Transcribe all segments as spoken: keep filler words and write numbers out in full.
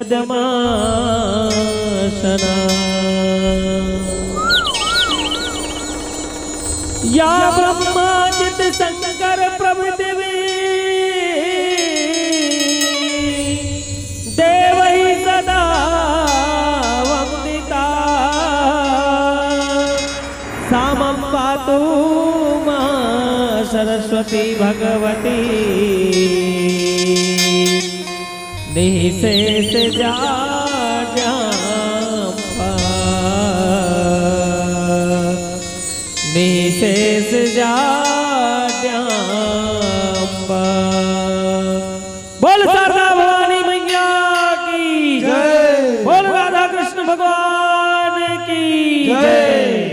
समासना। या ब्रह्मा चित शंकर प्रभृति देवहि सदा वंदिता। सामं पातु मां सरस्वती भगवती। निःशेष जाड्यां पा-, निःशेष जाड्यां पा-। बोल शारदा भवानी मैया की जय। बोल राधा कृष्ण भगवान की जय। जय।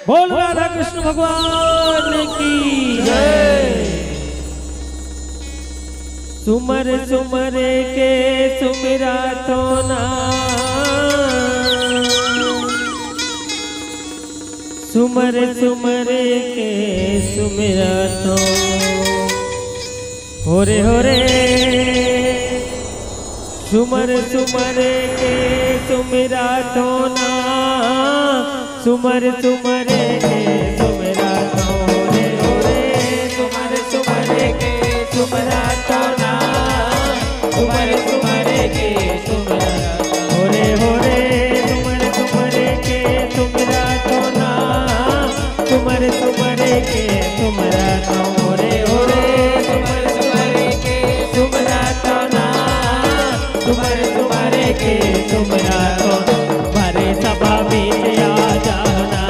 बोल राधा कृष्ण भगवान की जय। सुमर सुमर के सुमिरा तो ना, सुमर सुमर के सुमिरा तो, हो रे हो रे। सुमर सुमर के सुमिरा तो ना, सुमर सुमर के सुमिरा तो रे, हो रे। सुमर सुमर के सुमिरा तो ना, सुमर सुमर के सुमिरा तो रे, हो रे। सुमर सुमर के सुमिरा तो ना, सुमर सुमर के सुमिरा तो रे, हो रे। सुमर सुमर के सुमिरा तो ना, सुमर सुमर के सुमिरा तो, भरे सभा बीच आ जाना।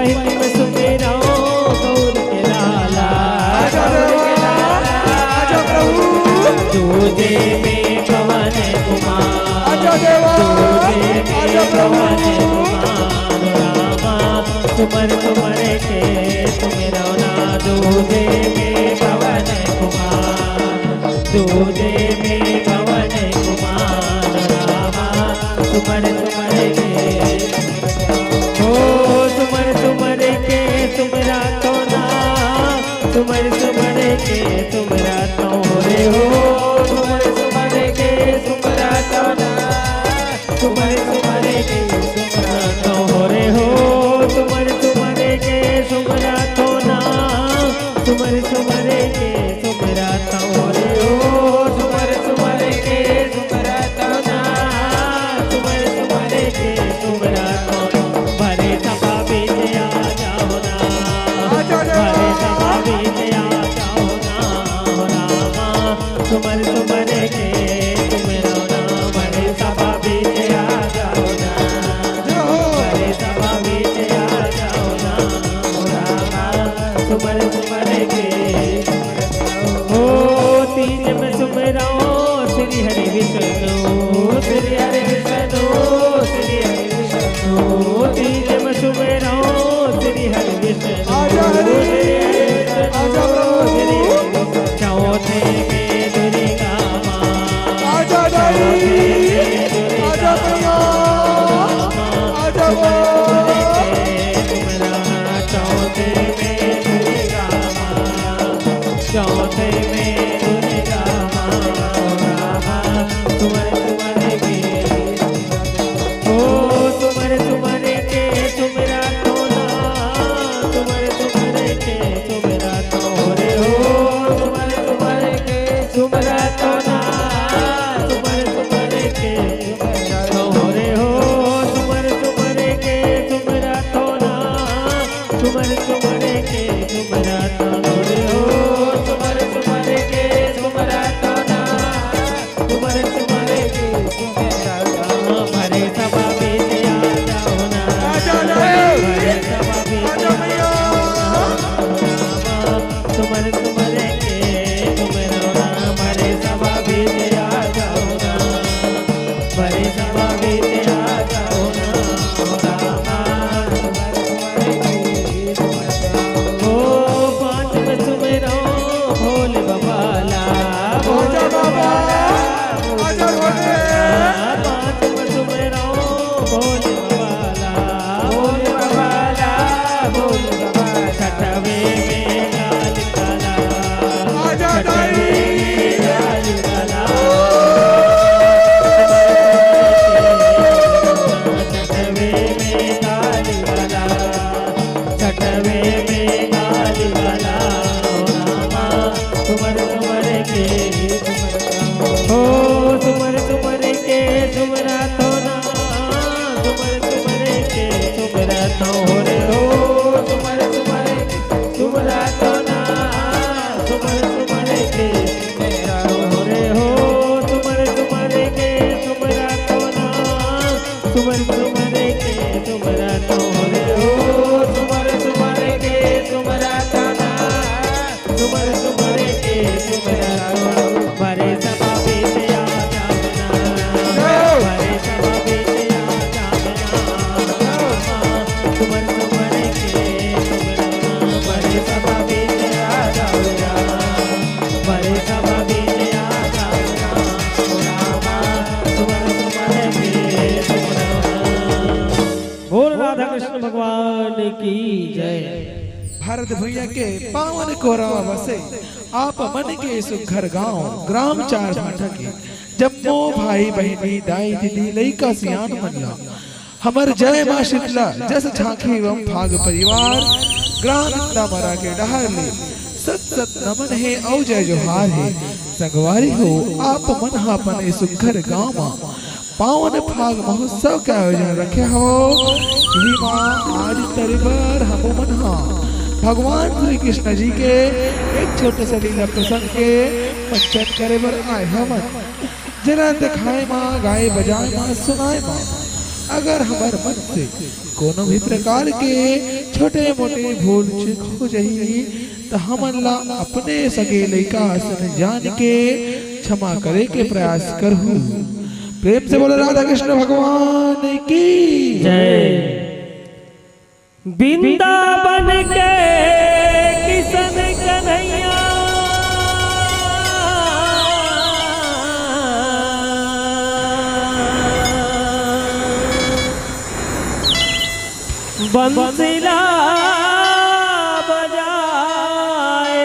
तुम सुमिरौ गौर के लाला, आजा गौर के देवा, लाला। आजा प्रभु। दूजे में पवन कुमार। आजा देवा, दूजे में आजा प्रभु। पवन कुमार रामा, सुमर सुमर के सुमिरौ ना। दूजे में पवन कुमार, दूजे में पवन कुमार रामा, सुमर सुमर के। ओ सुमर सुमर के सुमरथों ना, सुमर सुमर के सुमरथों रे हो, सुमर सुमर के सुमरथों ना, सुमर सुमर के सुमरथों रे हो, सुमर सुमर के सुमरथों ना, सुमर सुमर के सुमरथों रे हो, सुमर सुमर के सुमरथों ना, सुमर सुमर के सुमरथों। भरे सभा बीच आ जाओ ना, आजा रे भरे सभा बीच आ जाओ ना, रामा। सुमर सुमर के सुमरथों ना, भरे सभा बीच आ जाओ ना, जय हो। भरे सभा बीच आ जाओ ना, रामा। सुमर सुमर के ओ तीज में सुमिरौ श्री हरि विष्णु, श्री हरि विष्णु, श्री हरि विष्णु। तीज में सुमिरौ श्री हरि विष्णु, आजा हरि, श्री हरि विष्णु, आजा प्रभु। श्री हरि विष्णु। चौथे में दुर्गा माँ, आजा दाई, चौथे में दुर्गा आजा भैया, माँ, आजा सुमर सुमर के सुमरथों ना, चौथे में दुर्गा माँ। चौथे में दुर्गा माँ, सुमर सुमर के। ओ सुमर सुमर के सुमरथों ना, सुमर सुमर के सुमरथों रे हो, सुमर सुमर के सुमरथों ना, सुमर सुमर के सुमरथों रे हो, सुमर सुमर के सुमरथों ना। सुमर सुमर के सुमरथों रे हो, सुमर सुमर के सुमरथों ना, सुमर सुमर के सुमरथों। भरे सभा बीच आ जाओ ना, आजा ना। भरे सभा बीच आजा भैया। सुमर सुमर के सुमरथों ना, भरे सभा बीच आ जाओ ना। भरे सभा बीच आ जाओ ना, रामा। ओ पाँच में सुमिरौ भोले बाबा ला, भोले आजा बाबा, बाबा ला, आजा भोले। पाँच में सुमिरौ भोले बाबा ला, भोले बाबा ला, भोले बाबा ला। छठवे में काली काला, आजा छठवे दाई। में काली काला। छठवे में काली काला, छठवे में काली काला, ओ रामा, सुमर सुमर के सुमरथों। ओ सुमर सुमर के सुमरथों ना, सुमर सुमर के सुमरथों रे हो, सुमर सुमर के सुमरथों ना, सुमर सुमर के सुमरथों रे हो, सुमर सुमर के सुमरथों ना, सुमर सुमर के सुमरथों रे हो, सुमर सुमर के सुमरथों ना, सुमर सुमर के सुमरथों। भरे सभा बीच आ जाओ ना, भरे सभा बीच आ जाओ ना, सुमर सुमर के सुमरथों। भरे सभा बीच आ जाओ ना, भरे सभा बीच आ जाओ ना, रामा, सुमर सुमर के सुमरथों। बोल राधा कृष्ण भगवान की जय। भारत भुइयां के पावन कोरवा बसे आप मन के सुघर गांव, ग्राम चार भाठा के जम्मो भाई बहिनी, दाई दीदी, लइका सियान मन ला हमर जय मां शीतला जस झांकी एवं फाग परिवार, ग्राम इंदामरा के डहर ले सत सत नमन हे अउ जय जोहार हे। संगवारी हो, आप मन ह अपन ए सुघर गांव म पावन फाग महोत्सव के आयोजन रखे हवव। इही म आज तरी बर हमू मन ह भगवान श्री कृष्ण जी के एक छोटे से लीला प्रसंग के मंचन करे बर आए हवन, जेला देखाए म, गाए बजाए म, सुनाए म अगर हमर मन से कोनो भी प्रकार के छोटे मोटे भूल चूक हो जाही, त हमन ला अपने सगे लइका असन जान के क्षमा करे के प्रयास करहू। प्रेम से बोलो राधा कृष्ण भगवान की। जय। वृंदावन के किशन कन्हैया, बंसिला बजाए।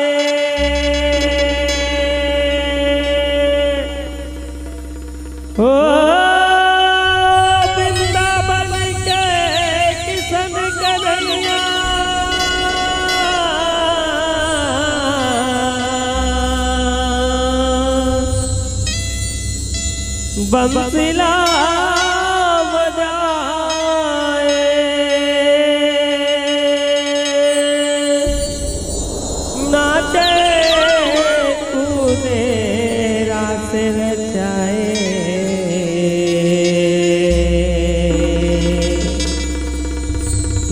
ओ वृंदावन के किशन कन्हैया, बंसिला बजाए। नाचे कूदे रास रचाए,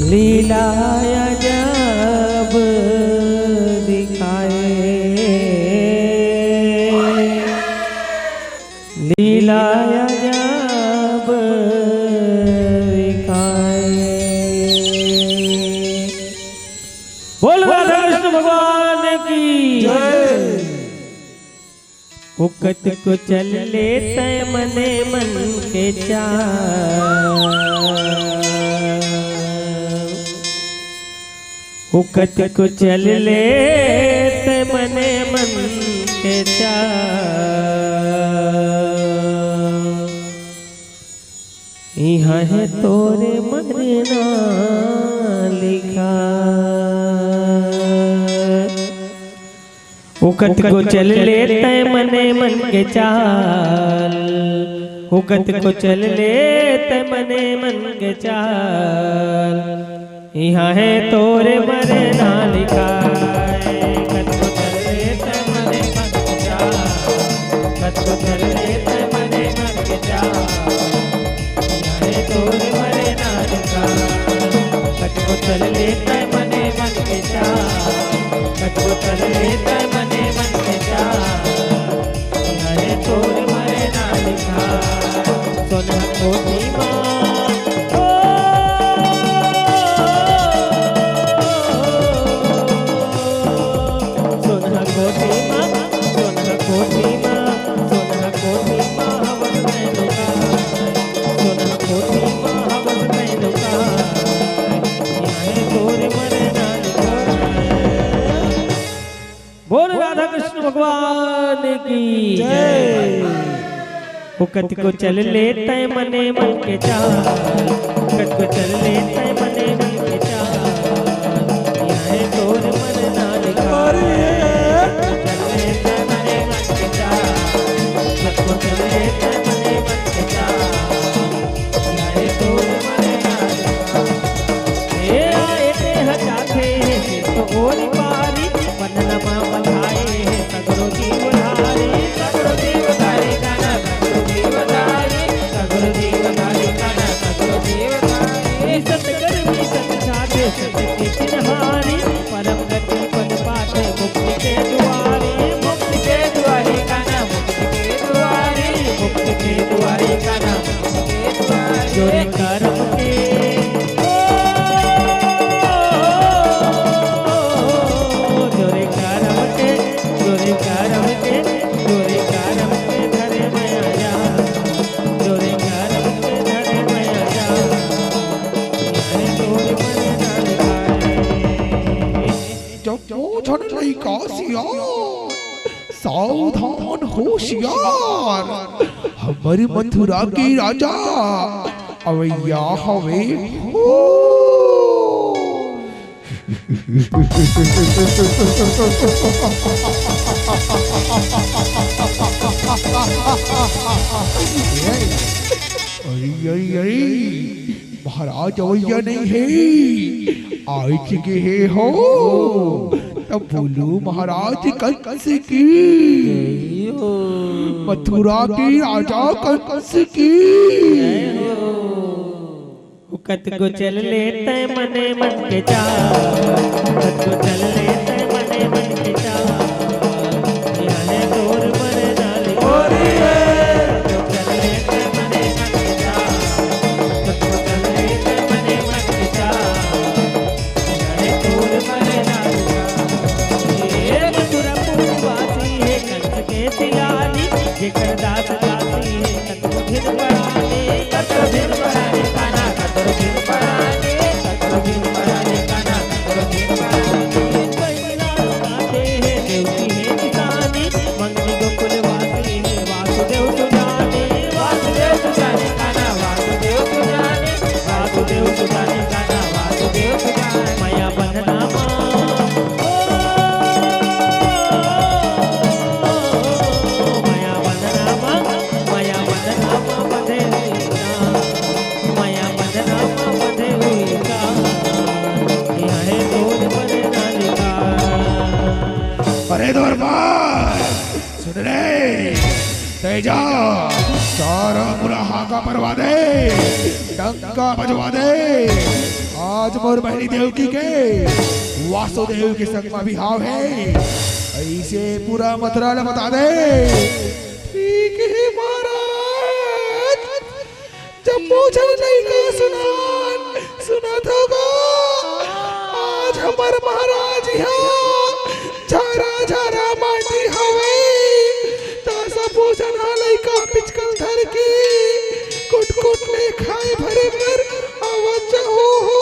लीला अजब दिखाए, लीला अजब दिखाए। बोल राधा कृष्ण भगवान की। ओ कतको चल ले तय मने मन के चाल, ओ कतको चल ले तय मने मन के चाल। इहाँ हे तोरे मरना लिखा। ओ कतको चल ले तय मने मन के चाल, ओ कतको चल ले तय मने मन के चाल। इहाँ हे तोरे मरना लिखा। कतको चल ले तय मने मन के चाल, कतको चल ले तय मने मन के चाल। इहाँ हे तोरे मरना लिखा। कतको चल ले तय मने मन के चाल, कतको चल ले तय मने मन के चाल। इहाँ हे तोरे मरना लिखा। सोना कोठी मा, ओ, सोना कोठी मा, सोना कोठी मा, सोना कोठी मा हवस तैं लुका। सोना कोठी मा हवस तैं लुका। इहाँ हे तोरे मरना लिखा। बोल राधा कृष्ण भगवान की जय। ओ कतको चल ले तय मने मन के चाल, कतको चल ले तय मने मन के चाल। इहाँ हे तोर मरना लिखा। अरे। कतको चल ले तय मने मन के चाल, कतको चल ले तय मने मन के चाल। इहाँ हे तोर मरना लिखा। ए आए ते हटाथे हे तो ओरी पारी, बंधन मा बंधाए हे सगरो जीवधारी, सगरो जीवधारी काना, सगरो जीवधारी, सगरो जीवधारी काना, सगरो जीवधारी। सतकर्मी सत साधे सत के चिन्हारी, परम गति पद पाथे मुक्ति के दुआरी, मुक्ति के दुआरी काना, मुक्ति के दुआरी, मुक्ति के दुआरी काना, मुक्ति के दुआरी। जोरे करम के, ओ, जोरे करम के, जोरे करम के, जोरे करम के धरे मया जा, जोरे करम के धरे मया जा। अरे तोर मन डाल खाए। जम्मो झन लइका सियान, सावधान होशियार, हमर मथुरा के राजा अवइया हवे हो। अरे, अरे, अरे, महाराज अवइया नइ हे, आए चुके हे हो। तब बोलू महाराज कंस की, मथुरा के राजा कंस की। कतको चल लेते मने मन के चाह, कतको चल लेते मने मन के चाह। यहाँ है तोर मरना ले कतको चल लेते मने मन के चाह, कतको चल लेते मने मन के चाह। यहाँ है तोर मरना ले ये मथुरा पुरवासी है कंस के सियानी, जेकर दास दासी है कतको दिन परानी, कतको दिन परानी काना, कतको दिन परानी, कतको दिन परानी काना, कतको दिन परानी। पहिला आते हैं देवकी है किसानी, मंगनी गोकुल वासी है वासुदेव सुजानी, वासुदेव सुजानी काना, वासुदेव सुजानी, वासुदेव सुजानी काना, वासुदेव सुजानी। मया बंधना मा, ओ, मया बंधना मा, मया बंधना मा बंधे ना, मया बंधना मा बंधे हुई का, यहाँ है तोर मरना ले का। अरे दरबार, सुन रे, तैं जा, चारा मुड़ा हाका परवा दे, डंका बजवा दे। आज मोर बहिनी देवकी के वासुदेव के संग म बिहाव हे, अइसे पूरा मथुरा ल बता दे। ठीक हे महाराज। जम्मो झन लइका सुनान, सुनत हो गा? आज हमर महाराज इहाँ झारा झारा माटी हवय, त सबो झन ह लइका पिचकल धर के कुट कुट ले खाए भरे बर आवत जाहू हो।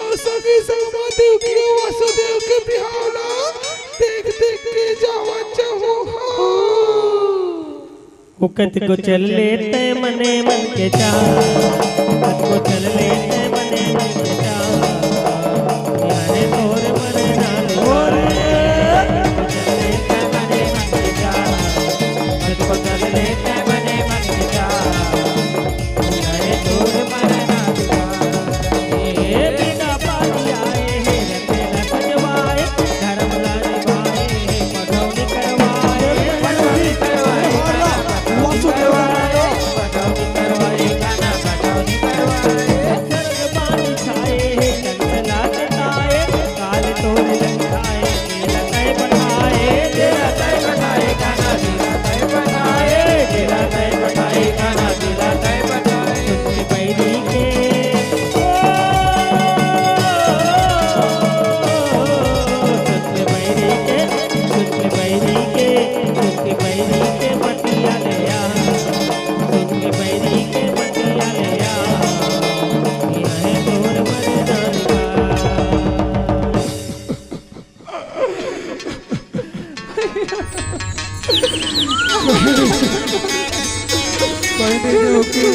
अउ संगी संग म देवकी अउ वासुदेव के बिहाव ला देख देख के जावत जाहू हो। ओ कतको चल लेते मने मन के चाह, कतको चल लेते मने मन के चाह। यारे तोर मरना ले, ओ रे, कतको चल लेते मने मन के चाह, कतको चल लेते मने मन के चाह। यारे तोर मरना ले, ए बिना पानी आए हे, रखेला सजवाए, धर्म ला निभाए हे, पठौनी करवाए, पठौनी करवाए, पठौनी करवाए, पठौनी करवाए, गाना पठौनी करवाए। स्वर्ग पानी छाए हे, कंस ला जताए, काल तोर लंघाए, तेरा तय बनाए, तेरा तय बनाए, गाना तेरा तय बनाए, तेरा तय बनाए, गाना तेरा तय बनाए। सुन के बैरी के, ओ, सुन के बैरी के, सुन के बैरी के, सुन के बैरी के मतिया ले आ, सुन के बैरी के मतिया ले आ, ये है तोर मरदानी का। बहिनी देवकी,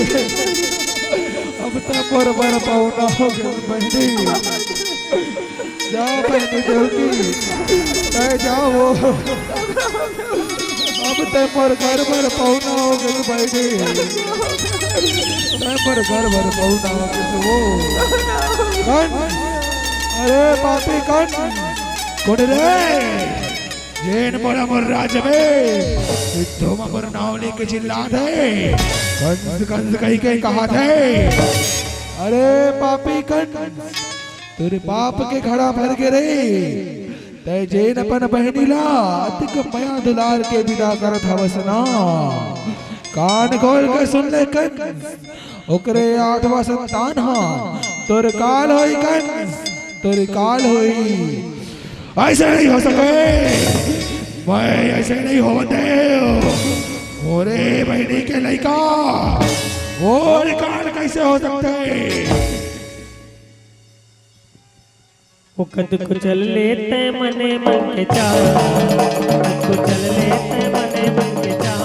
अब त मोर बर पहुना हो गए बहिनी। जा बहिनी देवकी, तय जाओ। अब तय मोर घर बर पहुना हो गए बहिनी। तय मोर घर बर पहुना हो गए वो। कौन? अरे पापी कौन? कौन रे? जेन मोला मोर राज में सिद्धो म मोर नाव लेके चिल्लात हे, कंस, कंस कहि के कहत हे। अरे पापी कंस, तोर पाप के घड़ा भर गे रे। तैं जेन अपन बहिनी ला अतिक मया दुलार के बिदा करत हवस ना, कान खोल के सुन ले कंस, ओकरे आठवां संतान ह तोर काल होई कंस, तोर काल होई। अइसे नहीं हो सके, मैं अइसे नहीं होवत देव। मोरे बहिनी के लइका मोर काल कइसे हो सकथे? ओ कतको चल लेते मने मन के चाह, कतको चल लेते मने मन के चाह।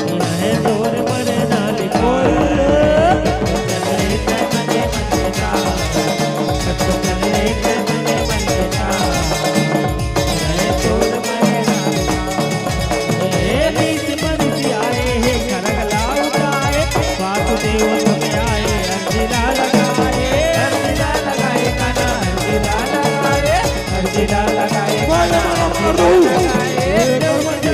यहाँ है तोर मरना ले कोई। कतको चल लेते मने मन के चाह, कतको चल लेते मने मन के चाह। यहाँ है तोर मरना ले कोई। ए बीच बरिस आए हे खरगला उठाए, वासुदेव तुम आए, अर्जी ला लगाए, अर्जी ला लगाए, काना अर्जी ला लगाए, अर्जी ला लगाए, बोले काना बोलो अर्जी ला मारो। लगाए।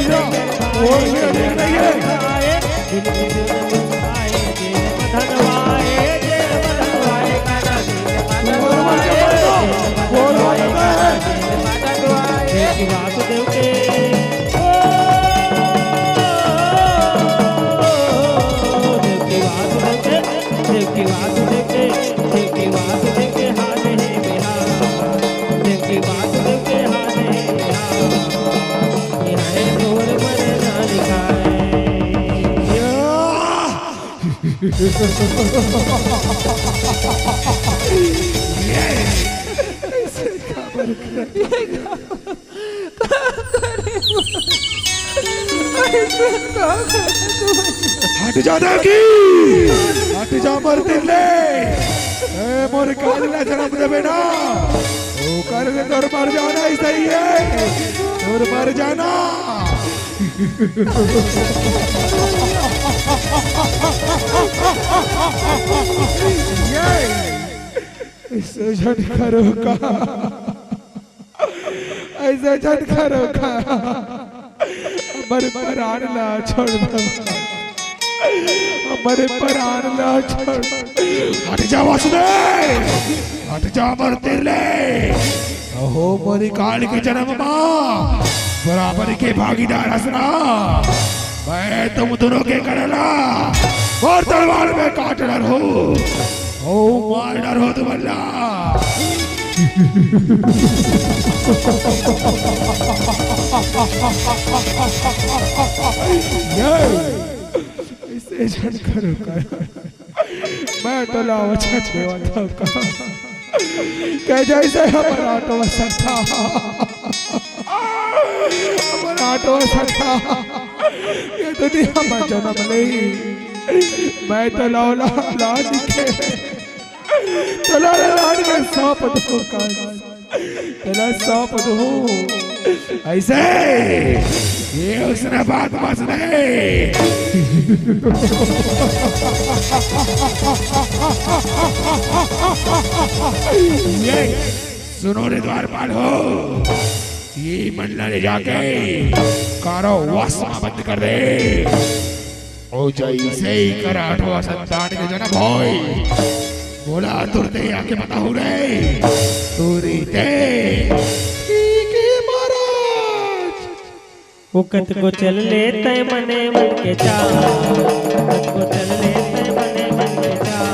हट जा देखी, हट जा मर तिरले। ए, मोर काल ला जनम देबे ना, ओकर से तोर मर जाना ही सही है, तोर मर जाना। ये, इसे झटका रोका। ऐसा झटका रोका, हमर प्राण ला छोड़ दो, हमर प्राण ला छोड़। हट जा वासुदेव, हट जा मर तिरले। अहो मोरी काल के जनम मा बराबर के भागीदार हसना। मैं तुम दोनों के करला और तलवार में काट डालूं। ओ मार डालूं तुमला। ये, इसे झटका रोका। मैं तो लावा छठ देवा था का। कह जैसे हमर आटो सट्टा, हमर आटो सट्टा, ये दुनिया में जनम ले, मैं तो लौला लाज के, तो लौला लाज के सौंप दूं का, तेला सौंप दूं। ऐसे ये उसने बात बस नहीं। ये सुनो रे द्वारपाल हो, ये मन ला ले जाके कारावास में बंद कर दे। ओ जैसे ही कर आठवां संतान के जनम होय, मोला तुरते आके बताहू रे, तुरते। ठीक है महाराज। ओ कतको चल ले तैं मने मन के चाह, कतको चल ले तैं मने मन के चाह।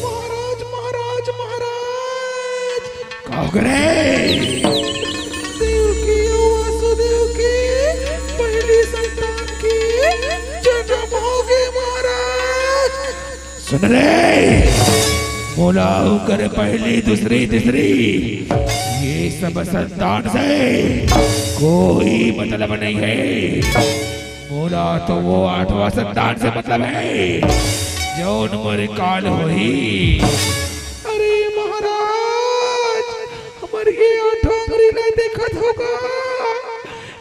महाराज, महाराज, महाराज। का हो गे रे? देवकी अउ वासुदेव के पहली संतान के जनम हो गे महाराज। सुन रे, मोला ओकर पहली, दूसरी, तीसरी, ये सब संतान से कोई मतलब नहीं है। मोला तो वो आठवां संतान से मतलब है, जौन मोर काल होही। अरे महाराज, हमर ये आठों अंगरी ला देखत हो का?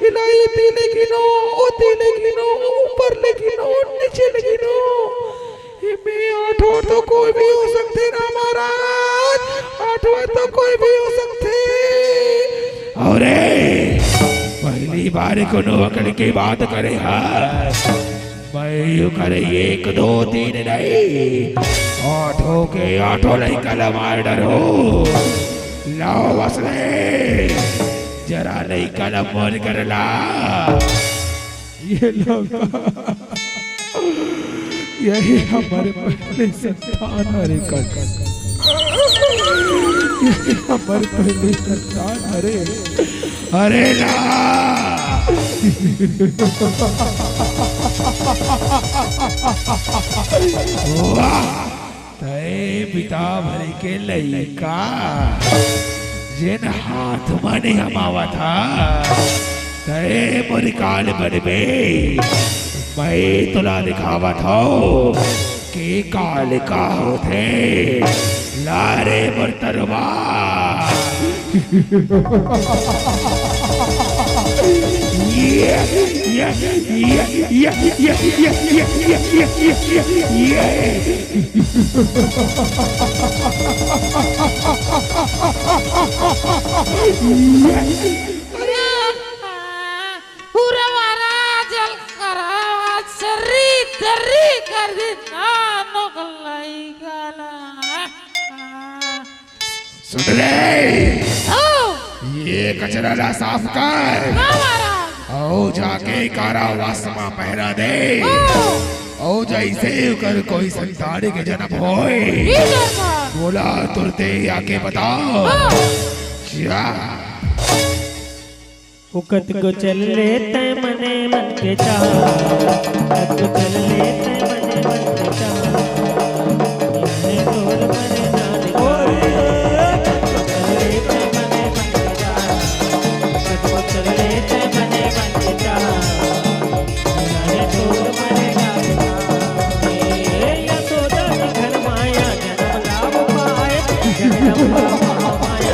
इला एती ले गिनो, ओती ले गिनो, ऊपर ले गिनो, नीचे ले गिनो। एमे आठों तो कोई भी हो सकथे ना महाराज, आठवां तो कोई भी हो सकथे। अरे, पहली बार कोनो अकड़ के बात करे हा। मैं ओकर एक, दो, तीन नहीं, आठों के आठों लइका ला मार डरहूं। लाव वासुदेव, जरा लइका ला मोर कर ला। ये लोग, यही हमर पहली संतान हरे कस। यही हमर पहली संतान हरे। अरे ना। वाह। तय बिता भर के लइका, जेन हाथ म नइ हमावत हा, तय मोर काल बनबे। मैं तोला दिखावत हव कि कालिका होथे। ला रे मोर तलवार। ये, ये, ये। पूरा वाला जल करावा, चर्री तर्री कर दी, नानो गलाई गाला। सुन ले, ओ! ये कचरा ला साफ कर। हाँ, महाराज। अउ जाके कारावास म पहरा दे। ओ! अउ जइसे ओकर कोई संतान के जनम होय, ई सरकार। मोला तुरते आके बता। हाँ। जा। ओ कतको चल ले तैं मने मन के चाह, कतको चल ले तैं मने मन के चाह, ये तोर मने ना दिखाए। कतको चल ले तैं मने मन के चाह, कतको चल ले तैं मने मन के चाह, ये तोर मने ना दिखाए। ये यशोदा के घर माया जनम लाभ पाए, जनम लाभ पाए।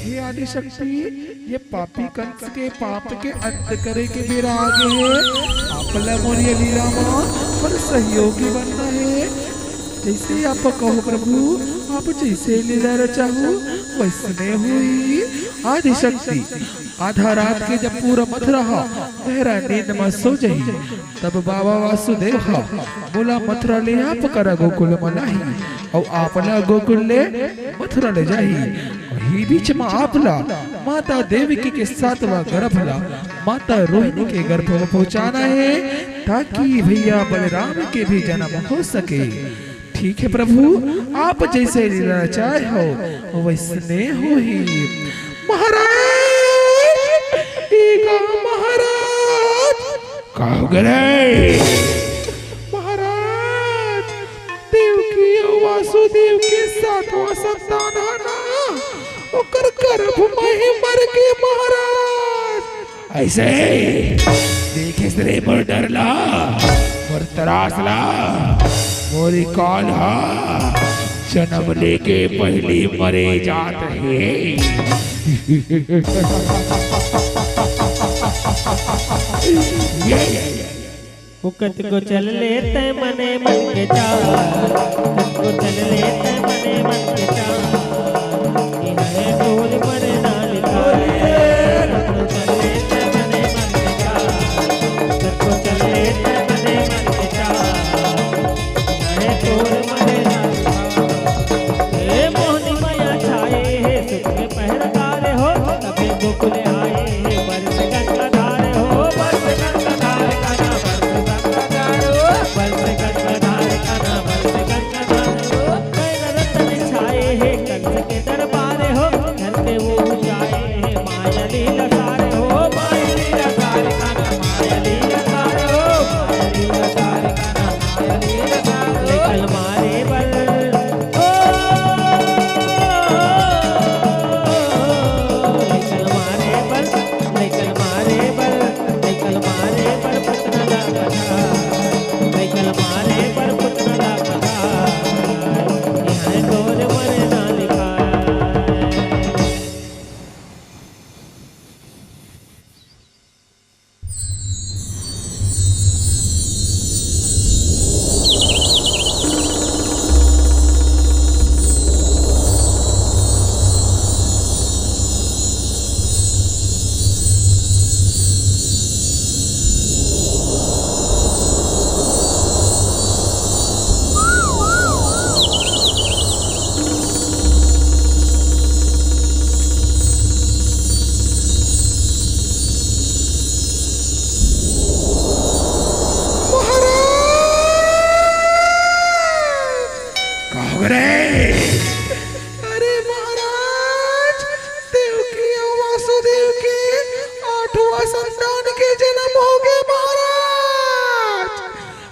हे आदिशक्ति, ये पापी कंस के पाप के अंत करे के बेरा आगे हे। आप ला मोर ये लीला म मोर सहयोगी बनना हे। जइसे आप कहो प्रभु, आप जइसे लीला रचाहू, वइसने होही। आदिशक्ति, आधा रात के जब पूरा मथुरा ह गहरा नींद म सो जही, तब बाबा वासुदेव ह मोला मथुरा ले आप करा गोकुल म लाही, अउ आप ला गोकुल ले मथुरा ले जाही। वही बीच म आप ला माता देवकी के सातवां गर्भ ला माता रोहिणी के गर्भ म पहुंचाना हे, ताकि भैया बलराम के भी जनम हो सके। ठीक हे प्रभु, आप जइसे लीला रचाय हव, वइसने होही। महाराज, ए गा महाराज। का हो गे रे? महाराज, देवकी अउ वासुदेव के सातवां संतान ह ना, ओकर गर्भ म ही मर गे महाराज। अइसे देखेस रे मोर डर ला, मोर त्रास ला, मोर काल हा जनम लेके पहिली मरे जात हे। ये, ये, ये। ओ कतको चल ले तैं मने मन के चाह, कतको चल ले तैं मने मन के चाह, ये हरे टोल पर ना लिखा है। कतको चल ले तैं मने मन के चाह, कतको चल ले तैं मने मन के चाह, ये हरे टोल पर ना लिखा है। ए मोहनी मया छाए हे सुख के पहरेदार हो, तबे गोकुल आए हे बरस गंगाधार हो, बरस गंगाधार कना बरस गंगाधार हो, बरस गंगाधार कना बरस गंगाधार हो। पैर रतन छाए हे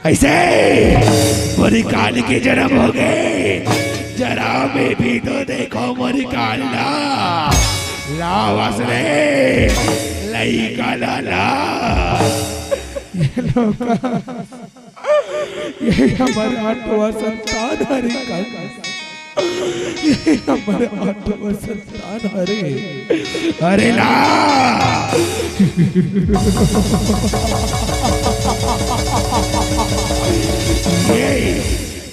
अइसे मोर काल के जनम हो गे। जरा मैं भी तो देखो मोर काल ला। लावस रे लइका ला ला। ये लोग, ये हमर आठवां संतान हरे का। ये हमर आठवां संतान हरे। अरे ला। ये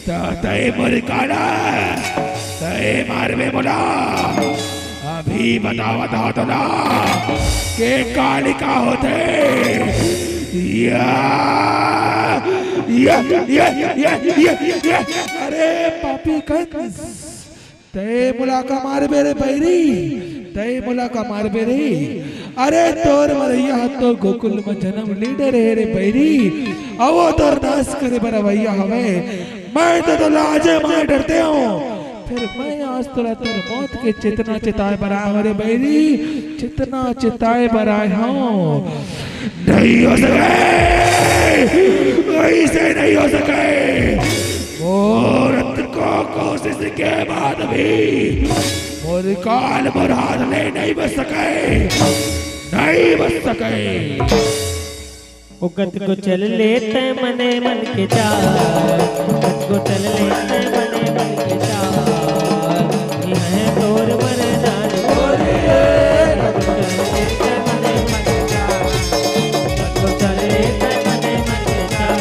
त-, तय मोर काला, तय मारबे मोला। अभी बतावत हंव तोला के कालिका होथे। या, या, या। अरे पापी कंस, तय मोला का मारबे रे बैरी, तय मोला का मारबे रे। अरे तोर मरइया ह तो गोकुल म जनम ले डरे हे रे बैरी, अवो तोर नाश करे बर अवइया हवय। मैं तो तोला आजे मार डरते हंव, फेर मैं आज तोला तोर मौत के चेतना चेताए बर आए हंव रे बैरी, चेतना चेताए बर आए हंव। नहीं हो सके, अइसे नहीं हो सके। मोर अतको कोशिश के बाद भी मोर काल मोर हाथ ले नहीं बच सके, नहीं बच सके। ओ कतको चल ले तैं मने मन के चाल, कतको चल ले तैं मने मन के चाल, इहें तोर मरदार बोले, कतको चल ले तैं मने मन के चाल, कतको चल ले तैं मने मन के चाल,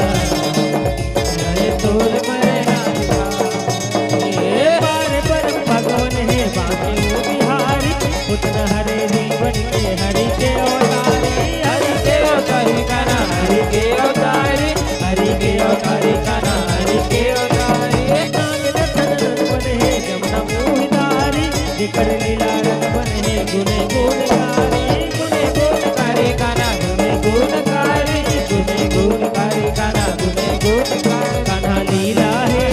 इहें तोर मरदार बोले। ए बार परम भगवन हे बांके बिहारी, उतना हरे जीवन के हरि के अवतारी, हरि के अवतारी कान्हा, हरि के अवतारी, हरि के अवतारी कान्हा, हरि के अवतारी। ए काल रतन बन हे जमुना मोहि धारी, जेकर लीला रंग बन हे गुने गुणकारी, गुने गुणकारी कान्हा, गुने गुणकारी, गुने गुणकारी कान्हा, गुने गुणकारी कान्हा लीला हे।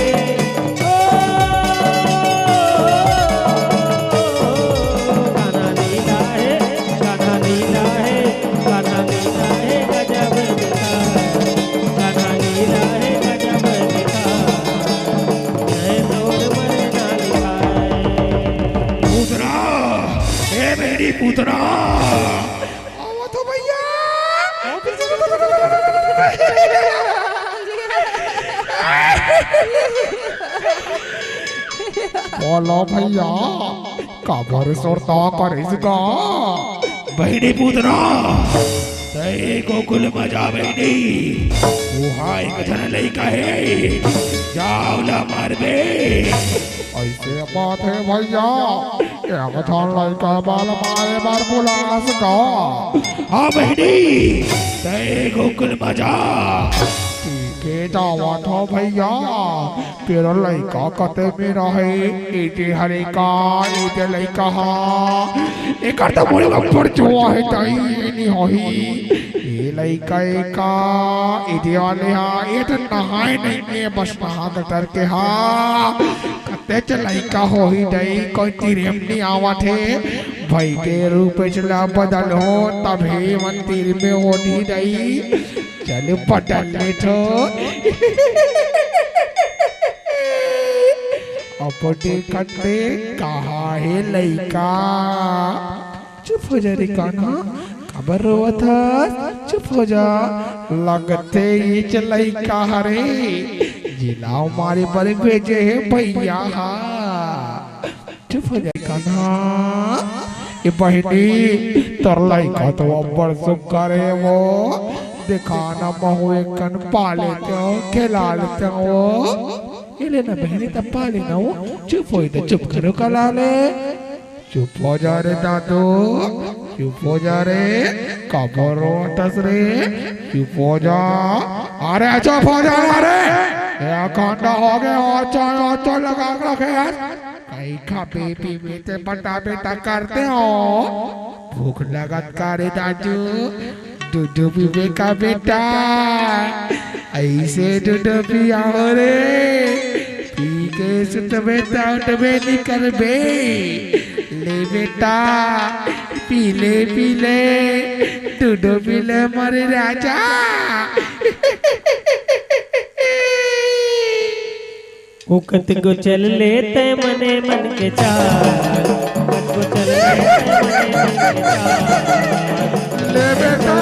पूतना, ए मेरी पूतना। आवत हो भैया। बोलो भैया, काबर सुरता करिस गा? बहिनी पूतना, तैं गोकुल म जा बहिनी, उहाँ एक झन लइका हे, जा ओला मारबे। अइसे बात हे भैया, एक झन लइका ला मारे बर बुलास गा। हाँ बहिनी, तैं गोकुल म जा। ठीक हे, जावत हो भैया। तेरा लइका कते मेरा हे, एदे हरे का, एदे लइका हा। एकर तो मुड़ी म अब्बड़ जुआ हे, दाई, ए नी होही। ए लइका ए का, एदे वाले हा, ए तो नहाए नहीं हे, बस नहा के तर के हा। कतेच लइका होही दाई, कोई तीर म नी आवत हे। भई के रूप च ला बदल हो, तभे मन तीर म होही दाई। चल बदल लेथों। अब देखत हे कहाँ हे लइका। चुप हो जा रे कान्हा, काबर रोवत हस? चुप हो जा। लगथे एच लइका हरे, जेला मारे बर भेजे हे भैया हा। चुप हो जा कान्हा। ए बहिनी, तोर लइका तो अब्बड़ सुग्घर हे वो। देखा ना, महूँ एक कन पा लेतेंव, खेला लेतेंव वो। ए ले ना बहिनी, त पा ले ना वो। चुप होही त चुप करो कला ले। चुप हो जा रे दादू, चुप हो जा रे, काबर रोवत हस रे, चुप हो जा। अरे चुप हो जा ना रे, ए कांडा हो गे, अच्छा अच्छा लगा के रखे हस। कहीं खाबे पीबे ते बटा बेटा करते हो, भूख लगत का रे दादू? दूध पीबे का बेटा, अइसे दूध पियाओ रे, पी के सुतबे त उठबे नी करबे। ले बेटा, पी ले, पी ले, दूध पी ले मोर राजा। ओ कतको चल ले तैं मने मन के चाल, कतको चल ले तैं मने मन के चाल। ले बेटा,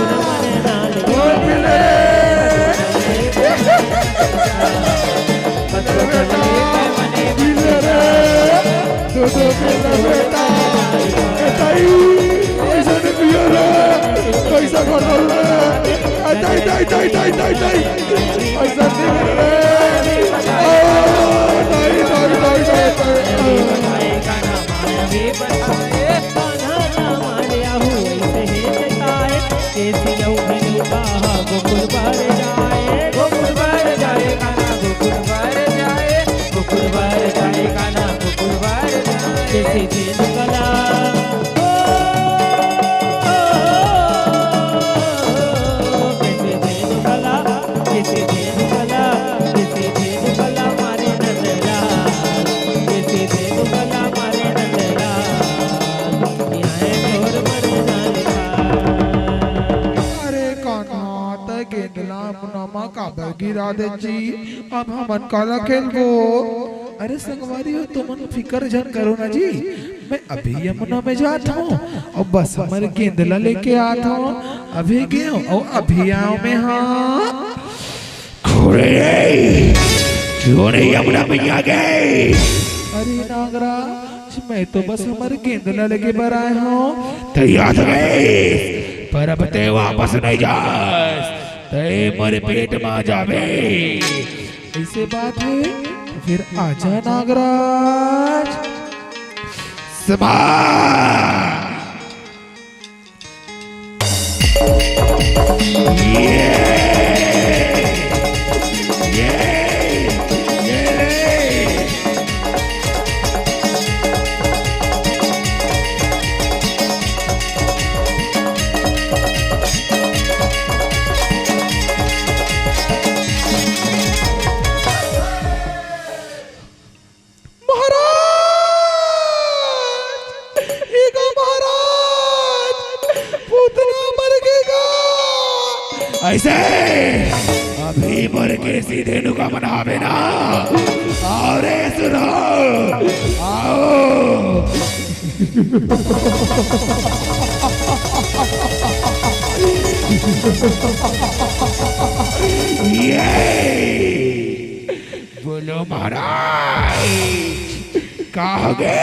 ओ मिले। कतको चल ले तैं मने मन के चाल। दो दो मिले बेटा। ए ताई, पैसा नहीं पियो रे, पैसा खत्म रे। ए ताई, ताई, ताई, ताई, ताई, ताई। पैसा नहीं मिल रहा है। आ, नहीं, नहीं, नहीं, नहीं, नहीं। अरे कान्हा, तै गेंद ला यमुना मा काबर गिरा दे जी? अब हमन काला खेलबो? अरे संगवारी हो, तुमन फिकर झन करो ना जी, मैं अभी यमुना में जात हूँ और बस हमर गेंद ला लेके आत हूँ। अभी गए हूँ और अभी आऊँ मैं। हाँ, खुड़े रे, क्यों नहीं यमुना में आ गए? अरे नागराज, मैं तो बस हमर गेंद ला लेके बर आए हूँ। तैयार हो गए, पर अब तै वापस नहीं जास, तै मोर पेट मा जाबे। ऐसे बात है, फिर आजा नागराज। समा महाराज, ए गा महाराज, पूतना मर गे गा। ऐसे अभी मर के सीधे नुका मनावे ना। अरे सुनो, आओ। ये बोलो महाराज, का हो गे?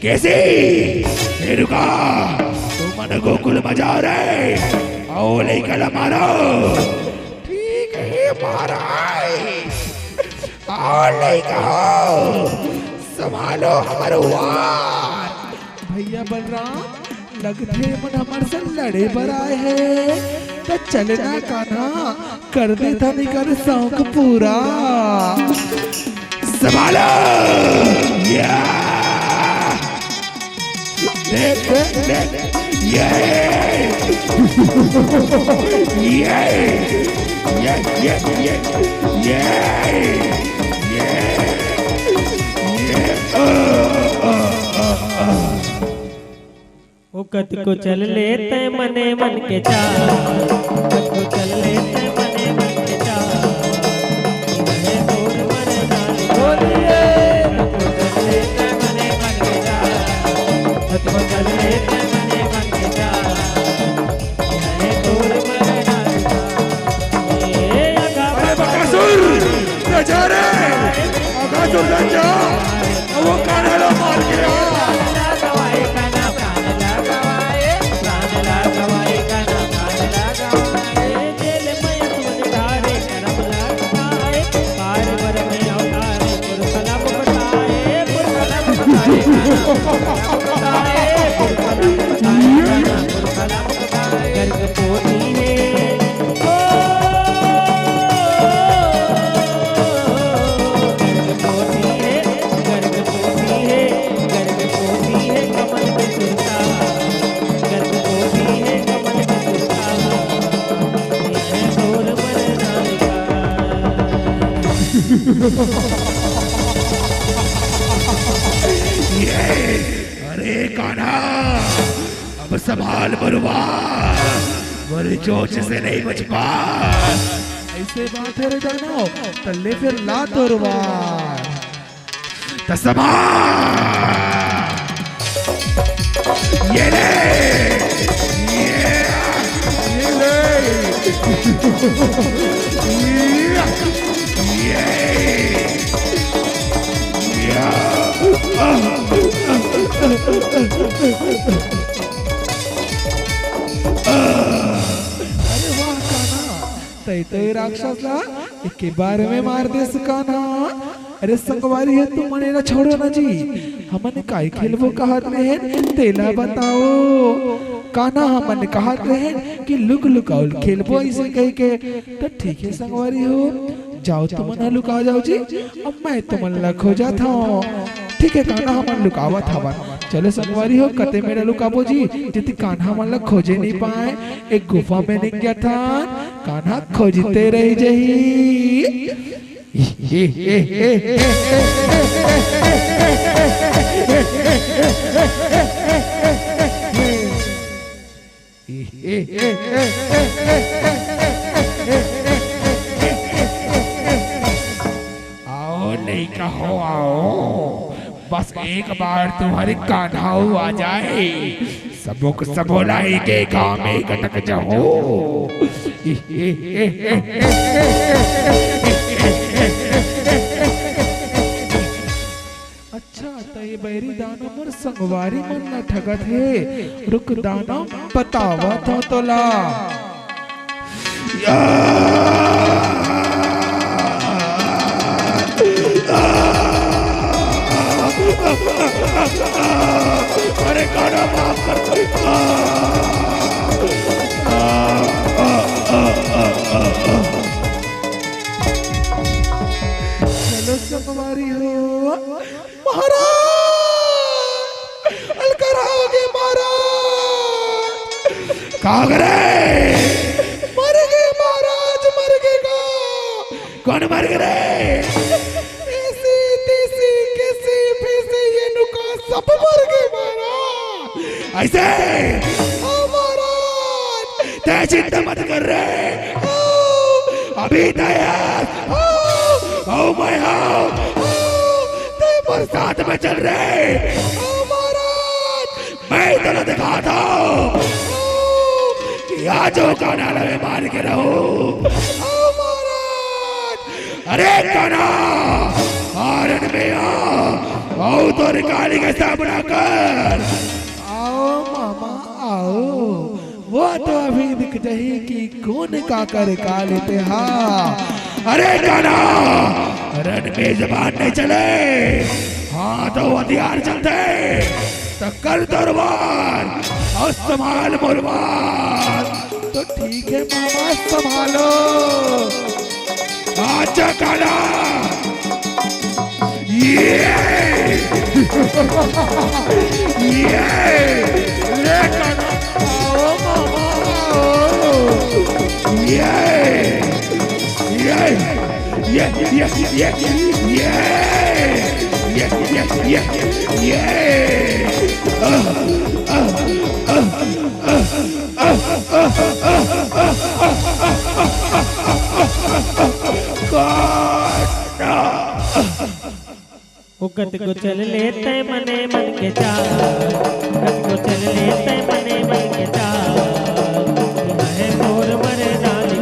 कैसे? ए रुका, तुमन गोकुल मा जाओ रे, अउ लइका ला मारो। ठीक है महाराज, अउ लइका हो, संभालो हमर वार। भैया बलराम, लगथे मन हमर से लड़े बर आए हे, त चलना कान्हा, कर देथन एकर शौक पूरा। संभालो! या! देख, देख, देख। ये! ये! ये, ये, ये, ये! ये! ये! आ, आ, आ, आ। ओ कतको चल ले तैं मने मन के चाल, कतको चल ले तैं मने मन के चाल। कहे तोर मन डाल बोलिए, कतको चल ले तैं मने मन के चाल, कतको चल ले तैं मने मन के चाल। कहे तोर मन डाल। ए, अगा अरे बकासुर, नजारे, बकासुर राजा, अब वो कान्हा ला मार के आ। ये, अरे कान्हा, अब संभाल बरुआ, मोर चोंच से नहीं बच पा। ऐसे बात है रे दानव, त ले फिर ला तोर वार। त समा ये ले, ये, ये ले, ये, ये, ये। अरे वाह कान्हा, तै तो ए राक्षस ला एके बार में मार देस कान्हा। अरे संगवारी हो, तुमन एला छोड़ो ना जी, हमन काय खेलबो कहत रहेन, तेला बताओ। कान्हा हमन कहत रहेन कि लुक लुकाउल खेलबो ऐसे कह के। तो ठीक है संगवारी हो, जाओ तुमन ह लुका जाओ जी, अब मैं तुमन ला खोजत हूँ। ठीक है कान्हा, हमन लुकावत हवन। चलो संगवारी हो, कते मेरा लुकाबो जी, जेती कान्हा मन ला खोजे नहीं पाए। एक गुफा में निक गया था, कान्हा खोजते रह जही। आओ लइका हो, आओ, बस एक बार तुम्हारे कान्हा आ जाए, सबो के सबो ला एके घाव में गटक जाओ। अच्छा, त ये बैरी दानव मोर संगवारी मन ला ठगत हे। रुक दानव, बतावत हूँ तोला। अरे कान्हा माफ कर। चलो संगवारी हो, महाराज, अलकरहा गे महाराज। का करे? मर गे महाराज, मर गे गा। कोन मर गे रे? ऐसी तैसी कैसी फैसी ये नुका सब मर गे महाराज। ऐसे? हाँ महाराज। तै चिंता मत कर रे। अभी तैयार। आओ मैं हूँ। तै मोर साथ में चल रे। ओ महाराज, मैं तोला दिखाता हूँ कि आज वो कान्हा ला मैं मार के रहूँ। ओ महाराज। अरे कान्हा, आ रण में आ, आओ तोर काली के सामना कर। आओ मामा, आओ। वो तो अभी दिख जही कि कोन काकर का लेते हा। अरे कान्हा, रण में जबान नहीं चले, हाँ तो हथियार चलते, तो कर तोर वार और संभाल मोर वार। तो ठीक है मामा, संभालो। आजा कान्हा। ये। ये। ले कान्हा। आओ मामा, आओ। ये। ये। ये। ये। ये। ये। ये। ये। ये। ये। ये। आह, आह, आह। ओ कतको चल लेते मने मन के चाल, कतको चल लेते मने मन के चाल। हे तोर मरे जान